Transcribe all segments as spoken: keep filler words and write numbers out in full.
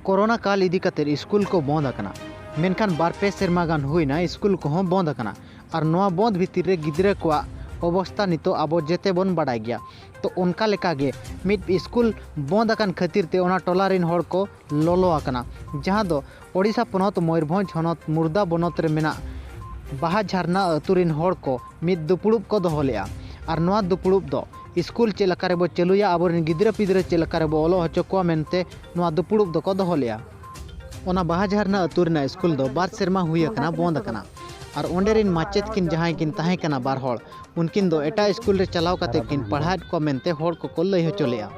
Corona ᱠᱟᱞ ᱤᱫᱤ ᱠᱟᱛᱮ ᱥᱠᱩᱞ ᱠᱚ ᱵᱚᱱᱫ ᱟᱠᱟᱱᱟ, ᱢᱮᱱᱠᱷᱟᱱ ᱵᱟᱨ ᱯᱮ ᱥᱮᱨᱢᱟ ᱜᱟᱱ ᱦᱩᱭᱱᱟ ᱥᱠᱩᱞ ᱠᱚᱦᱚᱸ ᱵᱚᱱᱫ ᱟᱠᱟᱱᱟ᱾ ᱟᱨ ᱱᱚᱣᱟ ᱵᱚᱱᱫ ᱵᱷᱤᱛᱤᱨ ᱨᱮ ᱜᱤᱫᱽᱨᱟᱹ ᱠᱚᱣᱟᱜ ᱚᱵᱚᱥᱛᱟ ᱱᱤᱛᱚᱜ ᱟᱵᱚ ᱡᱮᱛᱮ ᱵᱚᱱ ᱵᱟᱰᱟᱭ ᱜᱮᱭᱟ᱾ ᱛᱚ ᱚᱱᱠᱟ ᱞᱮᱠᱟᱜᱮ ᱢᱤᱫ ᱥᱠᱩᱞ ᱵᱚᱱᱫ ᱟᱠᱟᱱ ᱠᱷᱟᱹᱛᱤᱨ ᱛᱮ ᱚᱱᱟ ᱴᱚᱞᱟ ᱨᱮᱱ ᱦᱚᱲ ᱠᱚ ᱞᱚᱞᱚ ᱟᱠᱟᱱᱟ, ᱡᱟᱦᱟᱸ ᱫᱚ ᱳᱰᱤᱥᱟ ᱯᱚᱱᱚᱛ ᱢᱚᱭᱩᱨᱵᱷᱚᱸᱡᱽ ᱦᱚᱱᱚᱛ ᱢᱩᱨᱫᱟ ᱵᱚᱱᱚᱛ ᱨᱮ ᱢᱮᱱᱟᱜ ᱵᱟᱦᱟ ᱡᱷᱟᱨᱱᱟ ᱟᱹᱛᱩ ᱨᱮᱱ ᱦᱚᱲ ᱠᱚ ᱢᱤᱫ ᱫᱩᱯᱲᱩᱵ ᱠᱚ ᱫᱚᱦᱚ ᱞᱮᱫᱼᱟ᱾ ᱟᱨ ᱱᱚᱣᱟ ᱫᱩᱯᱲᱩᱵ ᱫᱚ ᱥᱠᱩᱞ ᱪᱮᱫ ᱞᱮᱠᱟ ᱨᱮᱵᱚ ᱪᱟᱹᱞᱩᱭᱟ, ᱟᱵᱚᱨᱮᱱ ᱜᱤᱫᱽᱨᱟᱹ ᱯᱤᱫᱽᱨᱟᱹ ᱪᱮᱫ ᱞᱮᱠᱟ ᱨᱮᱵᱚ ᱚᱞᱚᱜ ᱦᱚᱪᱚ ᱠᱚᱣᱟ ᱢᱮᱱᱛᱮ ᱱᱚᱣᱟ ᱫᱩᱯᱲᱩᱵ ᱫᱚᱠᱚ ᱫᱚᱦᱚ ᱞᱮᱫᱼᱟ᱾ ᱚᱱᱟ ᱵᱟᱦᱟ ᱡᱷᱟᱨᱱᱟ ᱟᱹᱛᱩ ᱨᱮᱱᱟᱜ ᱥᱠᱩᱞ ᱫᱚ ᱵᱟᱨ ᱥᱮᱨᱢᱟ ᱦᱩᱭ ᱟᱠᱟᱱᱟ ᱵᱚᱱᱫ ᱟᱠᱟᱱᱟ᱾ ᱟᱨ ᱚᱸᱰᱮ ᱨᱮᱱ ᱢᱟᱪᱮᱫ ᱠᱤᱱ ᱡᱟᱦᱟᱸᱭ ᱠᱤᱱ ᱛᱟᱦᱮᱸ ᱠᱟᱱᱟ ᱵᱟᱨ ᱦᱚᱲ, ᱩᱱᱠᱤᱱ ᱫᱚ ᱮᱴᱟᱜ ᱥᱠᱩᱞ ᱨᱮ ᱪᱟᱞᱟᱣ ᱠᱟᱛᱮ ᱠᱤᱱ ᱯᱟᱲᱦᱟᱣᱮᱫ ᱠᱚᱣᱟ ᱢᱮᱱᱛᱮ ᱦᱚᱲ ᱠᱚᱠᱚ ᱞᱟᱹᱭ ᱦᱚᱪᱚ ᱞᱮᱫᱼᱟ᱾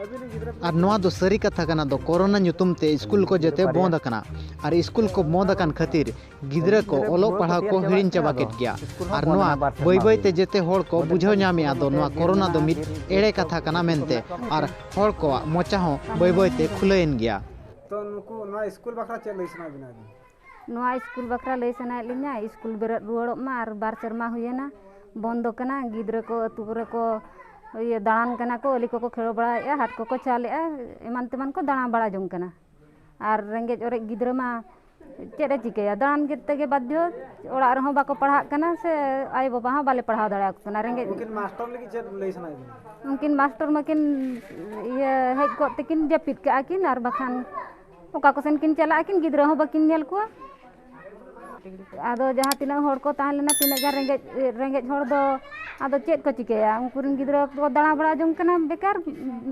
ᱟᱨ ᱱᱚᱣᱟ ᱫᱚ ᱥᱟᱹᱨᱤ ᱠᱟᱛᱷᱟ ᱠᱟᱱᱟ, ᱫᱚ ᱠᱚᱨᱳᱱᱟ ᱧᱩᱛᱩᱢ ᱛᱮ ᱥᱠᱩᱞ ᱠᱚ ᱡᱮᱛᱮ ᱵᱚᱱᱫ ᱟᱠᱟᱱᱟ᱾ ᱟᱨ ᱥᱠᱩᱞ ᱠᱚ ᱵᱚᱱᱫ ᱟᱠᱟᱱ ᱠᱷᱟᱹᱛᱤᱨ ᱜᱤᱫᱽᱨᱟᱹ ᱠᱚ ᱚᱞᱚᱜ ᱯᱟᱲᱦᱟᱣ ᱠᱚ ᱦᱤᱲᱤᱧ ᱪᱟᱵᱟ ᱠᱮᱫ ᱜᱮᱭᱟ᱾ ᱟᱨ ᱱᱚᱣᱟ ᱵᱟᱹᱭ ᱵᱟᱹᱭ ᱛᱮ ᱡᱮᱛᱮ ᱦᱚᱲ ᱠᱚ ᱵᱩᱡᱷᱟᱹᱣ ᱧᱟᱢᱮᱫᱼᱟ ᱫᱚ ᱱᱚᱣᱟ ᱠᱚᱨᱳᱱᱟ ᱫᱚ ᱢᱤᱫ ᱮᱲᱮ ᱠᱟᱛᱷᱟ ᱠᱟᱱᱟ ᱢᱮᱱᱛᱮ, ᱟᱨ ᱦᱚᱲ ᱠᱚᱣᱟᱜ ᱢᱚᱪᱟ ᱦᱚᱸ ᱵᱟᱹᱭ ᱵᱟᱹᱭ ᱛᱮ ᱠᱷᱩᱞᱟᱹᱭᱮᱱ ᱜᱮᱭᱟ᱾ ᱛᱚ ᱱᱩᱠᱩ ᱱᱚᱣᱟ ᱥᱠᱩᱞ ᱵᱟᱠᱷᱨᱟ ᱪᱮᱫ ᱞᱟᱹᱭ ᱥᱟᱱᱟᱭᱮᱫ ᱵᱮᱱᱟ ᱟᱹᱵᱤᱱ? ᱱᱚᱣᱟ ᱥᱠᱩᱞ ᱵᱟᱠᱷᱨᱟ ᱞᱟᱹᱭ ᱥᱟᱱᱟᱭᱮᱫ ᱞᱤᱧᱟ, ᱥᱠᱩᱞ ᱵᱮᱨᱮᱫ ᱨᱩᱣᱟᱹᱲᱚᱜ ᱢᱟ᱾ ᱟᱨ ᱵᱟᱨ ᱥᱮᱨᱢᱟ ᱦᱩᱭᱮᱱᱟ, ᱵᱚᱱᱫᱚ ᱠᱟᱱᱟ᱾ ᱜᱤᱫᱽᱨᱟᱹ ᱠᱚ ᱟᱹᱛᱩ ᱠᱚᱨᱮ ᱠᱚ ᱤᱭᱟᱹ ᱫᱟᱬᱟᱱ ᱠᱟᱱᱟ ᱠᱚ, ᱟᱹᱞᱤ ᱠᱚᱠᱚ ᱠᱷᱮᱞ ᱵᱟᱲᱟᱭᱮᱫᱼᱟ, ᱦᱟᱴ ᱠᱚᱠᱚ ᱪᱟᱞᱮᱜᱼᱟ, ᱮᱢᱟᱱ ᱛᱮᱢᱟᱱ ᱠᱚ ᱫᱟᱬᱟ ᱵᱟᱲᱟ ᱡᱚᱝ ᱠᱟᱱᱟ᱾ ᱟᱨ ᱨᱮᱸᱜᱮᱡ ᱚᱨᱮᱡ ᱜᱤᱫᱽᱨᱟᱹ ᱢᱟ ᱪᱮᱫ ᱮ ᱪᱤᱠᱟᱹᱭᱟ, ᱫᱟᱬᱟᱱ ᱜᱮ ᱛᱮᱜᱮ ᱵᱟᱫᱽᱫᱷᱚ᱾ ᱚᱲᱟᱜ ᱨᱮᱦᱚᱸ ᱵᱟᱠᱚ ᱯᱟᱲᱦᱟᱜ ᱠᱟᱱᱟ, ᱥᱮ ᱟᱭᱳ ᱵᱟᱵᱟ ᱦᱚᱸ ᱵᱟᱞᱮ ᱯᱟᱲᱦᱟᱣ ᱫᱟᱲᱮᱭᱟᱠᱚ ᱠᱟᱱᱟ᱾ ᱨᱮᱸᱜᱮᱡ ᱩᱱᱠᱤᱱ ᱢᱟᱥᱴᱟᱨ ᱞᱟᱹᱜᱤᱫ ᱪᱮᱫ ᱞᱟᱹᱭ ᱥᱟᱱᱟᱭᱮᱫ ᱵᱮᱱᱟ? ᱩᱱᱠᱤᱱ ᱢᱟᱥᱴᱟᱨ ᱢᱟᱠᱤᱱ ᱤᱭᱟᱹ ᱦᱮᱡ ᱠᱚᱜ ᱛᱮᱠᱤᱱ ᱡᱟᱹᱯᱤᱫ ᱠᱟᱜᱼᱟ ᱠᱤᱱ, ᱟᱨ ᱵᱟᱠᱷᱟᱱ ᱚᱠᱟ ᱠᱚᱥᱮᱱ ᱠᱤᱱ ᱪᱟᱞᱟᱜᱼᱟ ᱠᱤᱱ, ᱜᱤᱫᱽᱨᱟᱹ ᱦᱚᱸ ᱵᱟᱹᱠᱤᱱ ᱧᱮᱞ ᱠᱚᱣᱟ᱾ ᱟᱫᱚ ᱡᱟᱦᱟᱸ ᱛᱤᱱᱟᱹᱜ ᱦᱚᱲ ᱠᱚ ᱛᱟᱦᱮᱸ ᱞᱮᱱᱟ, ᱛᱤᱱᱟᱹᱜ ᱜᱟᱱ ᱨᱮᱸᱜᱮᱡ, ᱨᱮᱸᱜᱮᱡ ᱦᱚᱲ ᱫᱚ ᱟᱫᱚ ᱪᱮᱫ ᱠᱚ ᱪᱤᱠᱟᱹᱭᱟ? ᱩᱱᱠᱩ ᱨᱮᱱ ᱜᱤᱫᱽᱨᱟᱹ ᱠᱚ ᱫᱟᱬᱟ ᱵᱟᱲᱟ ᱡᱚᱝ ᱠᱟᱱᱟ ᱵᱮᱠᱟᱨ,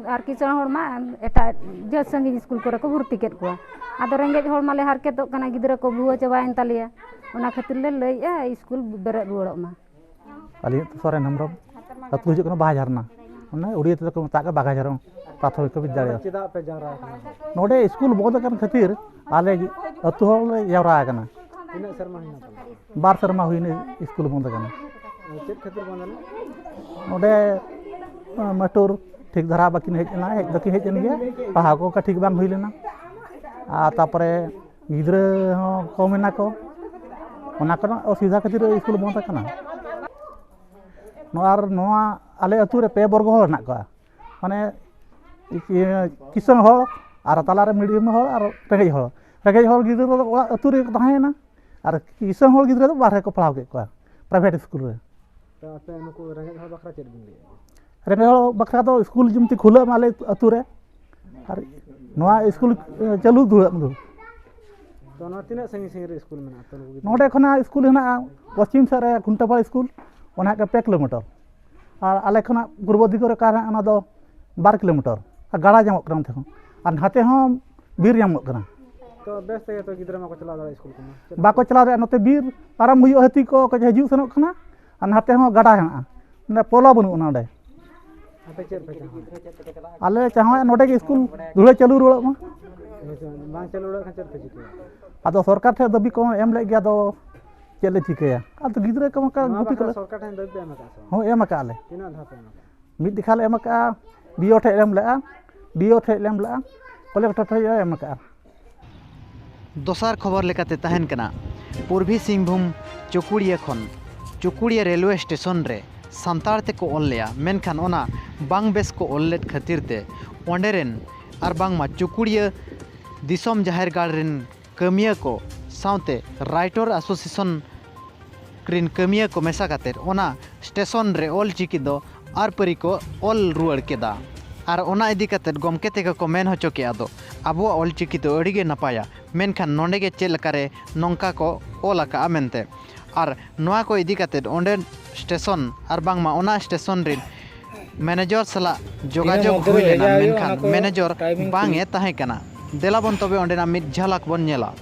ᱟᱨ ᱠᱤᱥᱟᱹᱬ ᱦᱚᱲ ᱢᱟ ᱮᱴᱟᱜ ᱡᱷᱟᱹᱞ ᱥᱟᱺᱜᱤᱧ ᱥᱠᱩᱞ ᱠᱚᱨᱮ ᱠᱚ ᱵᱷᱚᱨᱛᱤ ᱠᱮᱫ ᱠᱚᱣᱟ᱾ ᱟᱫᱚ ᱨᱮᱸᱜᱮᱡ ᱦᱚᱲ ᱢᱟᱞᱮ ᱦᱟᱨᱠᱮᱛᱚᱜ ᱠᱟᱱᱟ, ᱜᱤᱫᱽᱨᱟᱹ ᱠᱚ ᱵᱷᱩᱣᱟᱹ ᱪᱟᱵᱟᱭᱮᱱ ᱛᱟᱞᱮᱭᱟ᱾ ᱚᱱᱟ ᱠᱷᱟᱹᱛᱤᱨ ᱞᱮ ᱞᱟᱹᱭᱮᱜᱼᱟ ᱥᱠᱩᱞ ᱵᱮᱨᱮᱫ ᱨᱩᱣᱟᱹᱲᱚᱜ ᱢᱟ᱾ ᱟᱹᱞᱤᱧᱟᱜ ᱫᱚ ᱥᱚᱨᱮᱱ ᱦᱮᱢᱵᱨᱚᱢ, ᱟᱹᱛᱩ ᱦᱩᱭᱩᱜ ᱠᱟᱱᱟ ᱵᱟᱦᱟ ᱡᱷᱟᱨᱱᱟ, ᱚᱱᱮ ᱩᱲᱤᱭᱟ ᱛᱮᱫᱚ ᱠᱚ ᱢᱮᱛᱟᱜ ᱠᱟᱱᱟ ᱵᱟᱜᱷᱟ ᱡᱷᱟᱨᱱᱟ ᱯᱨᱟᱛᱷᱚᱢᱤᱠ ᱵᱤᱫᱽᱭᱟᱞᱚᱭ᱾ ᱪᱮᱫᱟᱜ ᱯᱮ ᱡᱟᱣᱨᱟ ᱟᱠᱟᱱᱟ? ᱱᱚᱰᱮ ᱥᱠᱩᱞ ᱵᱚᱱᱫ ᱟᱠᱟᱱ ᱠᱷᱟᱹᱛᱤᱨ ᱟᱞᱮ ᱟᱹᱛᱩ ᱦᱚᱲ ᱞᱮ ᱡᱟᱣᱨᱟ ᱟᱠᱟᱱᱟ᱾ ᱛᱤᱱᱟᱹᱜ ᱥᱮᱨᱢᱟ ᱦᱩᱭᱱᱟ ᱛᱟᱦᱚᱞᱮ? ᱵᱟᱨ ᱥᱮᱨᱢᱟ ᱦᱩᱭᱱᱟ ᱥᱠᱩᱞ ᱵᱚᱱᱫ ᱟᱠᱟᱱᱟ᱾ ᱪᱮᱫ ᱠᱷᱟᱹᱛᱤᱨ ᱵᱚᱱᱫ ᱮᱱᱟ? ᱱᱚᱰᱮ ᱢᱟᱹᱴᱩᱨ ᱴᱷᱤᱠ ᱫᱷᱟᱨᱟ ᱵᱟᱹᱠᱤᱱ ᱦᱮᱡ ᱞᱮᱱᱟ, ᱦᱮᱡ ᱫᱚᱠᱤᱱ ᱦᱮᱡ ᱮᱱ ᱜᱮᱭᱟ, ᱯᱟᱲᱦᱟᱣ ᱠᱚ ᱴᱷᱤᱠ ᱵᱟᱝ ᱦᱩᱭ ᱞᱮᱱᱟ᱾ ᱟᱨ ᱛᱟᱯᱚᱨᱮ ᱜᱤᱫᱽᱨᱟᱹ ᱦᱚᱸ ᱠᱚᱢ ᱮᱱᱟ ᱠᱚ, ᱚᱱᱟ ᱠᱚᱨᱮᱱᱟᱜ ᱚᱥᱩᱵᱤᱫᱷᱟ ᱠᱷᱟᱹᱛᱤᱨ ᱥᱠᱩᱞ ᱵᱚᱱᱫ ᱟᱠᱟᱱᱟ᱾ ᱱᱚᱣᱟ ᱟᱨ ᱱᱚᱣᱟ ᱟᱞᱮ ᱟᱹᱛᱩ ᱨᱮ ᱯᱮ ᱵᱚᱨᱜᱚ ᱦᱚᱲ ᱦᱮᱱᱟᱜ ᱠᱚᱣᱟ, ᱢᱟᱱᱮ ᱤᱭᱟᱹ ᱠᱤᱥᱟᱹᱬ ᱦᱚᱲ, ᱟᱨ ᱛᱟᱞᱟᱨᱮ ᱢᱤᱰᱤᱭᱟᱢ ᱦᱚᱲ ᱟᱨ ᱨᱮᱸᱜᱮᱡ ᱦᱚᱲ, ᱨᱮᱸᱜᱮᱡ ᱦᱚᱲ ᱜᱤᱫᱽᱨᱟᱹ ᱫᱚ ᱚᱲᱟᱜ ᱟᱹᱛᱩ ᱨᱮᱜᱮ ᱠᱚ ᱛᱟᱦᱮᱸᱭᱮᱱᱟ, ᱟᱨ ᱠᱤᱥᱟᱹᱬ ᱦᱚᱲ ᱜᱤᱫᱽᱨᱟᱹ ᱫᱚ ᱵᱟᱦᱨᱮ ᱠᱚ ᱯᱟᱲᱦᱟᱣ ᱠᱮᱫ ᱠᱚᱣᱟ ᱯᱨᱟᱭᱵᱷᱮᱴ ᱥᱠᱩᱞ ᱨᱮ᱾ ᱛᱚ ᱟᱯᱮ ᱱᱩᱠᱩ ᱨᱮᱸᱜᱮᱡ ᱦᱚᱲ ᱵᱟᱠᱷᱨᱟ ᱪᱮᱫ ᱵᱤᱱ ᱞᱟᱹᱭᱮᱫ? ᱨᱮᱸᱜᱮᱡ ᱦᱚᱲ ᱵᱟᱠᱷᱨᱟ ᱫᱚ ᱥᱠᱩᱞ ᱡᱮᱢᱛᱤ ᱠᱷᱩᱞᱟᱹᱜ ᱢᱟ ᱟᱞᱮ ᱟᱹᱛᱩ ᱨᱮ, ᱟᱨ ᱱᱚᱣᱟ ᱥᱠᱩᱞ ᱪᱟᱹᱞᱩ ᱫᱩᱲᱟᱹᱜ ᱢᱟ᱾ ᱛᱚ ᱱᱚᱣᱟ ᱛᱤᱱᱟᱹᱜ ᱥᱟᱺᱜᱤᱧ ᱥᱟᱺᱜᱤᱧ ᱨᱮ ᱥᱠᱩᱞ ᱢᱮᱱᱟᱜᱼᱟ ᱛᱚ ᱱᱩᱠᱩ ᱜᱤᱫᱽᱨᱟᱹ? ᱱᱚᱰᱮ ᱠᱷᱚᱱᱟᱜ ᱥᱠᱩᱞ ᱦᱮᱱᱟᱜᱼᱟ ᱯᱚᱥᱪᱤᱢ ᱥᱮᱫ ᱨᱮ ᱠᱷᱩᱱᱴᱟᱹᱯᱟᱲ ᱥᱠᱩᱞ, ᱚᱱᱟ ᱦᱩᱭᱩᱜ ᱠᱟᱱᱟ ᱯᱮ ᱠᱤᱞᱳᱢᱤᱴᱟᱨ, ᱟᱨ ᱟᱞᱮ ᱠᱷᱚᱱᱟᱜ ᱯᱩᱨᱵᱚ ᱫᱤᱠ ᱨᱮ ᱚᱠᱟ ᱦᱮᱱᱟᱜᱼᱟ ᱚᱱᱟ ᱫᱚ ᱵᱟᱨ ᱠᱤᱞᱳᱢᱤᱴᱟᱨ, ᱟᱨ ᱜᱟᱰᱟ ᱧᱟᱢᱚᱜ ᱠᱟᱱᱟ ᱚᱱᱛᱮ ᱦᱚᱸ᱾ ᱟᱨ ᱱᱟᱛᱮ ᱦᱚᱸ ᱵᱤᱨ ᱧᱟᱢᱚᱜ ᱠᱟᱱᱟ᱾ ᱛᱚ ᱵᱮᱥ ᱛᱮᱜᱮ ᱛᱚ ᱜᱤᱫᱽᱨᱟᱹ ᱢᱟᱠᱚ ᱪᱟᱞᱟᱣ ᱫᱟᱲᱮᱭᱟᱜ ᱥᱠᱩᱞ ᱠᱚᱢᱟ᱾ ᱪᱮᱫ ᱵᱟᱠᱚ ᱪᱟᱞᱟᱣ ᱫᱟᱲᱮᱭᱟᱜᱼᱟ, ᱱᱚᱛᱮ ᱵᱤᱨ ᱯᱟᱨᱚᱢ ᱦᱩᱭᱩᱜᱼᱟ, ᱦᱟᱹᱛᱤ ᱠᱚ ᱠᱚ ᱦᱤᱡᱩᱜ ᱥᱮᱱᱚᱜ ᱠᱟᱱᱟ, ᱟᱨ ᱱᱟᱛᱮ ᱦᱚᱸ ᱜᱟᱰᱟ ᱦᱮᱱᱟᱜᱼᱟ, ᱢᱟᱱᱮ ᱯᱚᱞᱚ ᱵᱟᱹᱱᱩᱜᱼᱟ ᱱᱚᱰᱮ᱾ ᱟᱯᱮ ᱪᱮᱫ ᱯᱮ ᱪᱟᱦᱟᱣᱟ? ᱟᱞᱮ ᱪᱟᱦᱟᱣᱟ ᱱᱚᱰᱮ ᱜᱮ ᱥᱠᱩᱞ ᱫᱷᱩᱲᱟᱹ ᱪᱟᱹᱞᱩ ᱨᱩᱣᱟᱹᱲᱚᱜ ᱢᱟ᱾ ᱦᱮᱸ ᱥᱮ ᱵᱟᱝ ᱪᱟᱹᱞᱩ ᱨᱩᱣᱟᱹᱲᱚᱜ ᱠᱷᱟᱱ ᱪᱮᱫ ᱯᱮ ᱪᱤᱠᱟᱹᱭᱟ? ᱟᱫᱚ ᱥᱚᱨᱠᱟᱨ ᱴᱷᱮᱱ ᱫᱟᱹᱵᱤ ᱠᱚ ᱮᱢ ᱞᱮᱫ ᱜᱮᱭᱟ, ᱟᱫᱚ ᱪᱮᱫ ᱞᱮ ᱪᱤᱠᱟᱹᱭᱟ? ᱟᱫᱚ ᱜᱤᱫᱽᱨᱟᱹ ᱠᱚ ᱚᱱᱠᱟ ᱱᱚᱣᱟ ᱜᱩᱯᱤ ᱵᱟᱠᱷᱨᱟ ᱠᱚᱞᱮ ᱥᱚᱨᱠᱟᱨ ᱴᱷᱮᱱ ᱫᱟᱹᱵᱤ ᱯᱮ ᱮᱢ ᱟᱠᱟᱫᱼᱟ ᱥᱮ ᱵᱟᱝ? ᱦᱚᱸ, ᱮᱢ ᱟᱠᱟᱫᱼᱟ ᱞᱮ᱾ ᱛᱤᱱᱟᱹᱜ ᱫᱷᱟᱣ ᱯᱮ ᱮᱢ ᱟᱠᱟᱫᱼᱟ? ᱢᱤᱫ ᱫᱮᱠᱷᱟ ᱞᱮ ᱮᱢ ᱟᱠᱟᱫᱼᱟ, ᱰᱤ ᱳ ᱴᱷᱮᱱ ᱞᱮ ᱮᱢ ᱞᱮᱫᱼᱟ, ᱰᱤ ᱳ ᱴᱷᱮᱱ ᱞᱮ ᱮᱢ ᱞᱮᱫᱼᱟ, ᱠᱚᱞᱮᱠᱴᱚᱨ ᱴᱷᱮᱱ ᱞᱮ ᱮᱢ ᱟᱠᱟᱫᱼᱟ᱾ ᱫᱚᱥᱟᱨ ᱠᱷᱚᱵᱚᱨ ᱞᱮᱠᱟᱛᱮ ᱛᱟᱦᱮᱱ ᱠᱟᱱᱟ ᱯᱩᱨᱵᱤ ᱥᱤᱝᱵᱷᱩᱢ ᱪᱩᱠᱩᱲᱤᱭᱟᱹ ᱠᱷᱚᱱ᱾ ᱪᱩᱠᱩᱲᱤᱭᱟᱹ ᱨᱮᱞᱣᱮ ᱥᱴᱮᱥᱚᱱ ᱨᱮ ᱥᱟᱱᱛᱟᱲ ᱛᱮᱠᱚ ᱚᱞ ᱞᱮᱜᱼᱟ, ᱢᱮᱱᱠᱷᱟᱱ ᱚᱱᱟ ᱵᱟᱝ ᱵᱮᱥ ᱠᱚ ᱚᱞ ᱞᱮᱫ ᱠᱷᱟᱹᱛᱤᱨ ᱛᱮ ᱚᱸᱰᱮ ᱨᱮᱱ ᱟᱨ ᱵᱟᱝᱢᱟ ᱪᱩᱠᱩᱲᱤᱭᱟᱹ ᱫᱤᱥᱚᱢ ᱡᱟᱦᱮᱨ ᱜᱟᱲ ᱨᱮᱱ ᱠᱟᱹᱢᱤᱭᱟᱹ ᱠᱚ ᱥᱟᱶᱛᱮ ᱨᱟᱭᱴᱚᱨ ᱮᱥᱳᱥᱤᱭᱮᱥᱚᱱ ᱨᱤᱱ ᱠᱟᱹᱢᱤᱭᱟᱹ ᱠᱚ ᱢᱮᱥᱟ ᱠᱟᱛᱮᱫ ᱚᱱᱟ ᱥᱴᱮᱥᱚᱱ ᱨᱮ ᱚᱞ ᱪᱤᱠᱤ ᱫᱚ ᱟᱹᱨᱯᱟᱹᱨᱤ ᱠᱚ ᱚᱞ ᱨᱩᱣᱟᱹᱲ ᱠᱮᱫᱟ᱾ ᱟᱨ ᱚᱱᱟ ᱤᱫᱤ ᱠᱟᱛᱮᱫ ᱜᱚᱢᱠᱮ ᱛᱮᱠᱚ ᱠᱚ ᱢᱮᱱ ᱦᱚᱪᱚ ᱠᱮᱫᱼᱟ ᱫᱚ, ᱟᱵᱚᱣᱟᱜ ᱚᱞ ᱪᱤᱠᱤ ᱫᱚ ᱟᱹᱰᱤ ᱜᱮ ᱱᱟᱯᱟᱭᱟ, ᱢᱮᱱᱠᱷᱟᱱ ᱱᱚᱰᱮ ᱜᱮ ᱪᱮᱫ ᱞᱮᱠᱟᱨᱮ ᱱᱚᱝᱠᱟ ᱠᱚ ᱚᱞ ᱟᱠᱟᱫᱼᱟ ᱢᱮᱱᱛᱮ᱾ ᱟᱨ ᱱᱚᱣᱟ ᱠᱚ ᱤᱫᱤ ᱠᱟᱛᱮᱫ ᱚᱸᱰᱮ ᱥᱴᱮᱥᱚᱱ ᱟᱨ ᱵᱟᱝᱢᱟ ᱚᱱᱟ ᱥᱴᱮᱥᱚᱱ ᱨᱤᱱ ᱢᱮᱱᱮᱡᱚᱨ ᱥᱟᱞᱟᱜ ᱡᱳᱜᱟᱡᱳᱜᱽ ᱦᱩᱭ ᱞᱮᱱᱟ, ᱢᱮᱱᱠᱷᱟᱱ ᱢᱮᱱᱮᱡᱚᱨ ᱵᱟᱝ ᱮ ᱛᱟᱦᱮᱸ ᱠᱟᱱᱟ᱾ ᱫᱮᱞᱟ ᱵᱚᱱ ᱛᱚᱵᱮ ᱚᱸᱰᱮᱱᱟᱜ ᱢᱤᱫ ᱡᱷᱟᱞᱟᱠ ᱵᱚᱱ ᱧᱮᱞᱟ᱾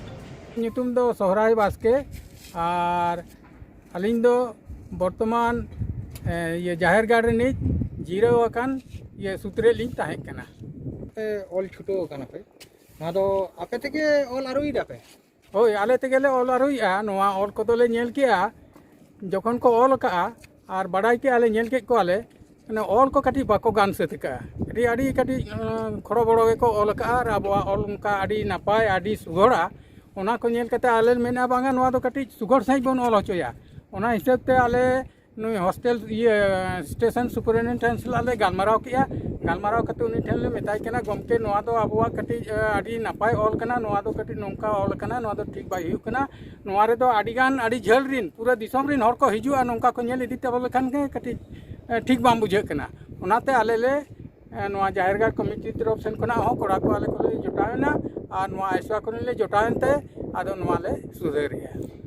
ᱧᱩᱛᱩᱢ ᱫᱚ ᱥᱚᱦᱨᱟᱭ ᱵᱟᱥᱠᱮ, ᱟᱨ ᱟᱹᱞᱤᱧ ᱫᱚ ᱵᱚᱨᱛᱚᱢᱟᱱ, ᱮ, ᱤᱭᱟᱹ ᱡᱟᱦᱮᱨ ᱜᱟᱲ ᱨᱤᱱᱤᱡ ᱡᱤᱨᱟᱹᱣ ᱟᱠᱟᱱ, ᱤᱭᱟᱹ, ᱥᱩᱛᱨᱮᱫ ᱞᱤᱧ ᱛᱟᱦᱮᱸ ᱠᱟᱱᱟ᱾ ᱯᱮ ᱚᱞ ᱪᱷᱩᱴᱟᱹᱣ ᱟᱠᱟᱱᱟ ᱯᱮ, ᱱᱚᱣᱟ ᱫᱚ ᱟᱯᱮ ᱛᱮᱜᱮ ᱚᱞ ᱟᱹᱨᱩᱭᱮᱫᱟ ᱯᱮ? ᱦᱳᱭ, ᱟᱞᱮ ᱛᱮᱜᱮ ᱞᱮ ᱚᱞ ᱟᱹᱨᱩᱭᱮᱫᱼᱟ᱾ ᱱᱚᱣᱟ ᱚᱞ ᱠᱚᱫᱚ ᱞᱮ ᱧᱮᱞ ᱠᱮᱜᱼᱟ, ᱡᱚᱠᱷᱚᱱ ᱠᱚ ᱚᱞ ᱟᱠᱟᱜᱼᱟ ᱟᱨ ᱵᱟᱰᱟᱭ ᱠᱮᱜᱼᱟ ᱞᱮ, ᱧᱮᱞ ᱠᱮᱫ ᱠᱚᱣᱟ ᱞᱮ, ᱢᱟᱱᱮ ᱚᱞ ᱠᱚ ᱠᱟᱹᱴᱤᱡ ᱵᱟᱠᱚ ᱜᱟᱱ ᱥᱟᱹᱛ ᱟᱠᱟᱜᱼᱟ᱾ ᱠᱟᱹᱴᱤᱡ, ᱟᱹᱰᱤ ᱠᱟᱹᱴᱤᱡ, ᱮᱸ, ᱠᱷᱚᱲᱚ ᱵᱚᱲᱚ ᱜᱮᱠᱚ ᱚᱞ ᱟᱠᱟᱜᱼᱟ ᱟᱨ ᱟᱵᱚᱣᱟᱜ ᱚᱞ ᱚᱱᱠᱟ ᱟᱹᱰᱤ ᱱᱟᱯᱟᱭ, ᱟᱹᱰᱤ ᱥᱩᱜᱷᱚᱲᱟ᱾ ᱚᱱᱟ ᱠᱚ ᱧᱮᱞ ᱠᱟᱛᱮ ᱟᱞᱮ ᱞᱮ ᱢᱮᱱᱟ, "ᱵᱟᱝᱟ, ᱱᱚᱣᱟ ᱫᱚ ᱠᱟᱹᱴᱤᱡ ᱥᱩᱜᱷᱚᱲ ᱥᱟᱺᱦᱤᱡ ᱵᱚᱱ ᱚᱞ ᱦᱚᱪᱚᱭᱟ᱾" ᱚᱱᱟ ᱦᱤᱥᱟᱹᱵ ᱛᱮ ᱟᱞᱮ ᱱᱩᱭ ᱦᱳᱥᱴᱮᱞ ᱤᱭᱟᱹ ᱥᱴᱮᱥᱚᱱ ᱥᱩᱯᱟᱨᱤᱱᱴᱮᱱᱰᱮᱱᱴ ᱥᱟᱞᱟᱜ ᱞᱮ ᱜᱟᱞᱢᱟᱨᱟᱣ ᱠᱮᱜᱼᱟ᱾ ᱜᱟᱞᱢᱟᱨᱟᱣ ᱠᱟᱛᱮ ᱩᱱᱤ ᱴᱷᱮᱱ ᱞᱮ ᱢᱮᱛᱟᱭ ᱠᱟᱱᱟ, "ᱜᱚᱢᱠᱮ, ᱱᱚᱣᱟ ᱫᱚ ᱟᱵᱚᱣᱟᱜ ᱠᱟᱹᱴᱤᱡ ᱟᱹᱰᱤ ᱱᱟᱯᱟᱭ ᱚᱞ ᱠᱟᱱᱟ, ᱱᱚᱣᱟ ᱫᱚ ᱠᱟᱹᱴᱤᱡ ᱱᱚᱝᱠᱟ ᱚᱞ ᱠᱟᱱᱟ, ᱱᱚᱣᱟ ᱫᱚ ᱴᱷᱤᱠ ᱵᱟᱭ ᱦᱩᱭᱩᱜ ᱠᱟᱱᱟ, ᱱᱚᱣᱟ ᱨᱮᱫᱚ ᱟᱹᱰᱤ ᱜᱟᱱ ᱟᱹᱰᱤ ᱡᱷᱟᱹᱞ ᱨᱤᱱ ᱯᱩᱨᱟᱹ ᱫᱤᱥᱚᱢ ᱨᱤᱱ ᱦᱚᱲ ᱠᱚ ᱦᱤᱡᱩᱜᱼᱟ, ᱱᱚᱝᱠᱟ ᱠᱚ ᱧᱮᱞ ᱤᱫᱤ ᱛᱟᱵᱚ ᱞᱮᱠᱷᱟᱱ ᱜᱮ ᱠᱟᱹᱴᱤᱡ ᱴᱷᱤᱠ ᱵᱟᱝ ᱵᱩᱡᱷᱟᱹᱜ ᱠᱟᱱᱟ, ᱚᱱᱟᱛᱮ ᱟᱞᱮ ᱞᱮ ᱱᱚᱣᱟ ᱡᱟᱦᱮᱨ ᱜᱟᱲ ᱠᱚᱢᱤᱴᱤ ᱛᱚᱨᱚᱯ ᱥᱮᱱ ᱠᱷᱚᱱᱟᱜ ᱦᱚᱸ ᱠᱚᱲᱟ ᱠᱚ ᱟᱞᱮ ᱠᱚᱞᱮ ᱡᱚᱴᱟᱣ ᱮᱱᱟ ᱟᱨ ᱱᱚᱣᱟ ᱟᱭᱥᱟ ᱠᱚᱨᱮ ᱞᱮ ᱡᱚᱴᱟᱣ ᱮᱱᱛᱮ ᱟᱫᱚ ᱱᱚᱣᱟ ᱞᱮ ᱥᱩᱫᱷᱟᱹᱨᱮᱜᱼᱟ᱾"